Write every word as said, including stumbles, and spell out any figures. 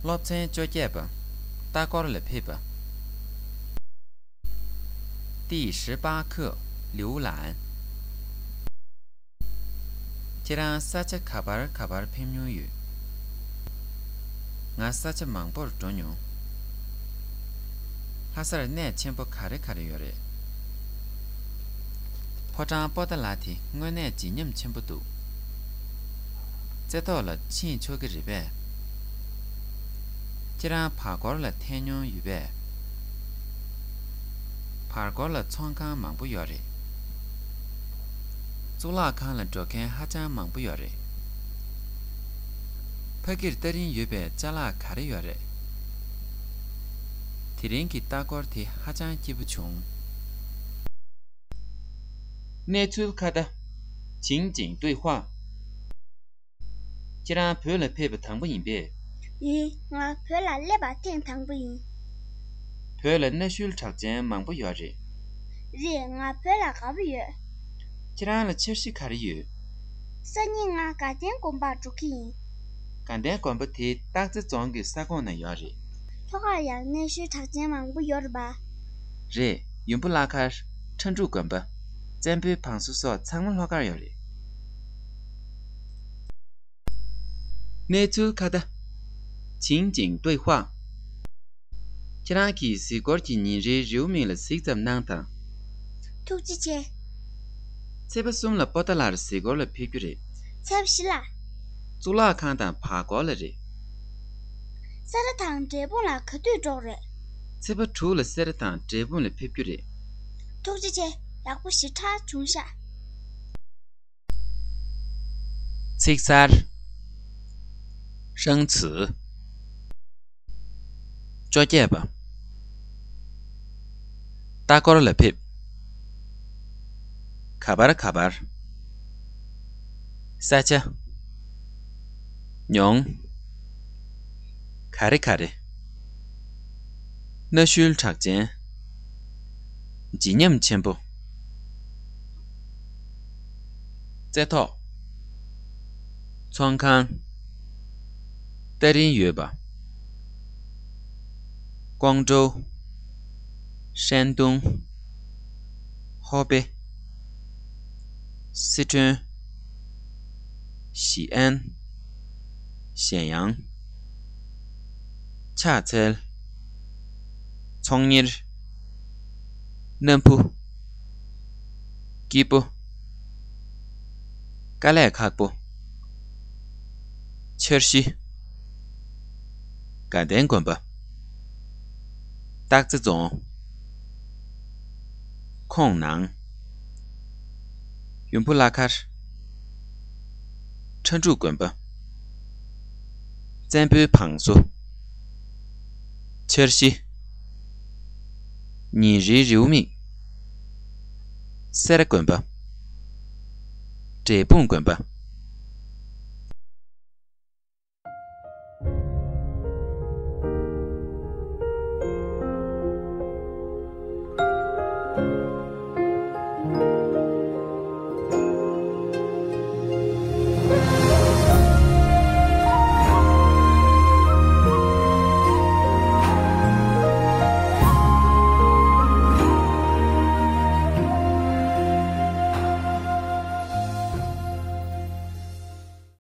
སློབ་ཚན་བཅོ་བརྒྱད་པ། ལྟ་སྐོར་ལ་ཕེབས་པ། 第十八课， ལིའུ་ལན། ཁྱེད་རང་ས་ཆ་ག་པར་ག་པར་ཕེབས་མྱོང་ཡོད། ང་ས་ཆ་མང་པོར་འགྲོ་མྱོང་། ལྷ་སར་གནས་ཆེན་པོ་ག་རེ་ག་རེ་ཡོད་རེད། ཕོ་བྲང་པོ་ཏཱ་ལ་དེ་དངོས་གནས་བརྗིད་ཉམས་ཆེན་པོ་འདུག། རྩེ་ཐོག་ལ་ཕྱིན་ཆོག་གི་རེད་པས། ཁྱེད་རང་བར་སྐོར་ལ་ཐད་མྱོང་ཡོད་པས། བར་སྐོར་ལ་ཚོང་ཁང་མང་པོ་ཡོད་རེད། གཙུག་ལག་ཁང་ལ་འགྲོ་མཁན་ཧ་ཅང་མང་པོ་ཡོད་རེད། ཕ་གིར་ལྟ་རིན་ཡོད་པའི་ཅ་ལག་ག་རེ་ཡོད་རེད། དེ་རིང་གི་ལྟ་སྐོར་དེ་ཧ་ཅང་སྐྱིད་པོ་བྱུང་། 内村 ཁ་བརྡ། 情景对话。 ཁྱེད་རང་བོད་ལ་ཕེབས་པ་དང་པོ་ཡིན་པས། ཡིན། ང་བོད་ལ་སླེབས་པ་ཐེངས་དང་པོ་ཡིན། བོད་ལ་གནའ་ཤུལ་གྲགས་ཅན་མང་པོ་ཡོད་རེད། རེད། ང་བོད་ལ་དགའ་པོ་ཡོད། ཁྱེད་རང་ལ་འཆར་གཞི་ག་རེ་ཡོད། སང་ཉིན་ང་དགའ་ལྡན་དགོན་པར་འགྲོ་གི་ཡིན། དགའ་ལྡན་དགོན་པ་དེ་སྟག་རྩེ་རྫོང་གི་ས་ཁོངས་ན་ཡོད་རེད། ལྷོ་ཁར་ཡང་གནའ་ཤུལ་གྲགས་ཅན་མང་པོ་ཡོད་རེད་པ། རེད། ཡུམ་བུ་བླ་མཁར། ཁྲ་འབྲུག་དགོན་པ། བཙན་པོའི་བང་སོ་སོགས་ཚང་མ་ལྷོ་ཁར་ཡོད་རེད། གནས་ཚུལ་ཁ་བརྡ། 情景对话。 ཁྱེད་རང་གིས་གཟིགས་སྐོར་གྱི་ཉིན་རེའི་རེའུ་མིག་ལ་གཟིགས་ཙམ་གནང་དང་། ཐུགས་རྗེ་ཆེ། ཚེས་པ་གསུམ་ལ་པོ་ཏཱ་ལར་གཟིགས་སྐོར་ལ་ཕེབས་རྒྱུ་རེད། ཚེས་པ་བཞི་ལ། གཙུག་ལག་ཁང་དང་བར་སྐོར་ལ་རེད། སེ་ར་དང་འབྲས་སྤུངས་ལ་ག་དུས་འགྲོ་རེད། ཚེས་པ་དྲུག་ལ་སེ་ར་དང་འབྲས་སྤུངས་ལ་ཕེབས་རྒྱུ་རེད། ཐུགས་རྗེ་ཆེ། ཡག་པོ་ཞེ་དྲག་བྱུང་ཤག། ཚིག་གསར། 生词。 བཅོ་བརྒྱད་པ། ལྟ་སྐོར་ལ་ཕེབས། ག་པར་ག་པར། ས་ཆ། མྱོང་། ག་རེ་ག་རེ། གནའ་ཤུལ་གྲགས་ཅན། བརྗིད་ཉམས་ཆེན་པོ། རྩེ་ཐོག། ཚོང་ཁང་། ལྟ་རིན་ཡོད་པ། ཀོང་ཀྲོའུ། ཧྲན་ཏུང་། ཧོ་པེ། སི་ཁྲོན། ཞི་ཨན། ཞན་ཡང་། ཕྱག་འཚལ། ཚོང་གཉེར། སྣམ་བུ། སྐྱིད་པོ། དཀའ་ལས་ཁག་པོ། འཆར་གཞི། དགའ་ལྡན་དགོན་པ། སྟག་རྩེ་རྫོང་། ཁོངས་ནང་། ཡུམ་བུ་བླ་མཁར། ཁྲ་འབྲུག་དགོན་པ། བཙན་པོའི་བང་སོ། འཆར་གཞི། ཉིན་རེའི་རེའུ་མིག་སེ་ར་དགོན་པ། འབྲས་སྤུངས་དགོན་པ།